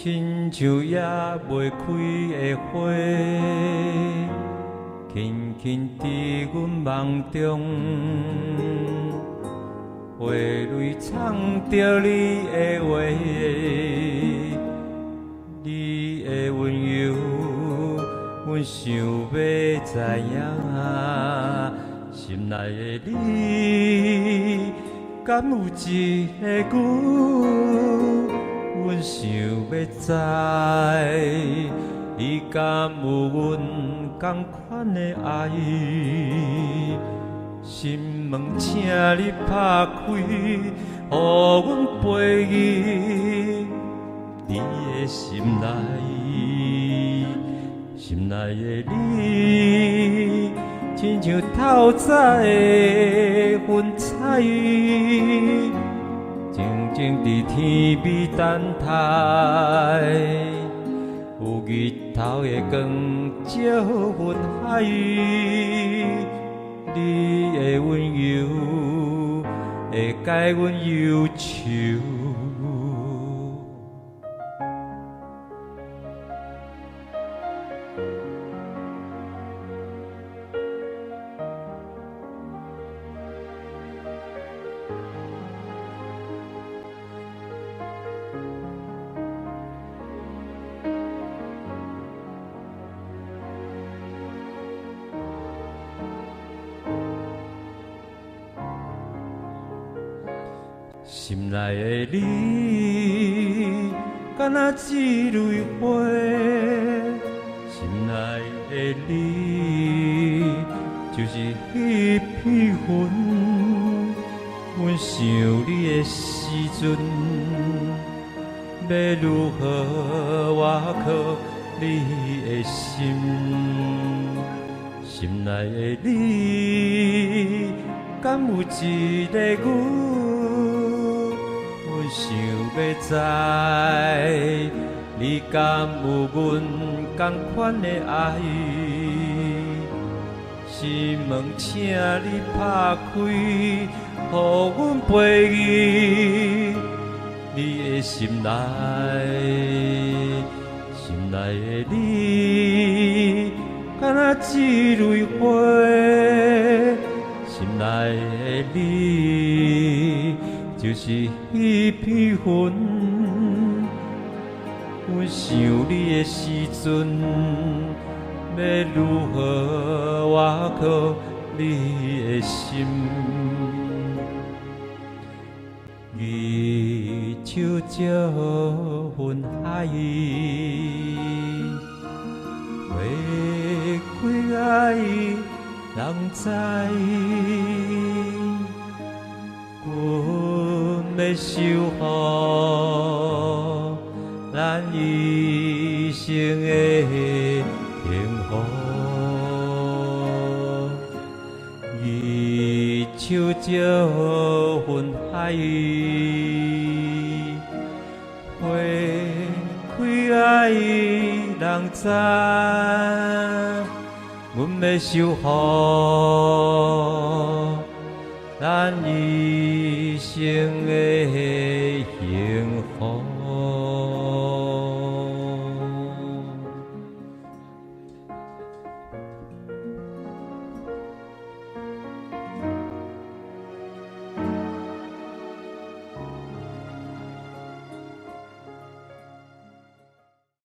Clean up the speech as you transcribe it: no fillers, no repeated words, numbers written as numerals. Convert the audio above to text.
親像猶未開的花，輕輕佇阮夢中，花蕊藏著你的話，你的溫柔，阮想欲知影。心內的你，敢有一个久？阮想欲知，你敢有阮仝款的愛？心門請你拍開，予阮飛入你的心內。心內的你，親像透早的雲彩，靜靜佇天邊等待，有日頭的光照雲海，你的溫柔會解阮憂愁。心內的你，敢若一蕊花；心內的你，就是彼片雲。阮想你的時陣，欲如何倚靠你的心？心內的你，敢有一个久？阮想欲知，你敢有阮仝款的愛？心門請你拍開，予阮飛入你的心內。心內的你，敢若一蕊花；心內的你，就是彼片雲。阮想你的時陣，欲如何倚靠你的心？二手照雲海，花開愛人知，阮欲守護咱一生的幸福。二手照雲海，花開愛人知，阮欲守護咱一生的。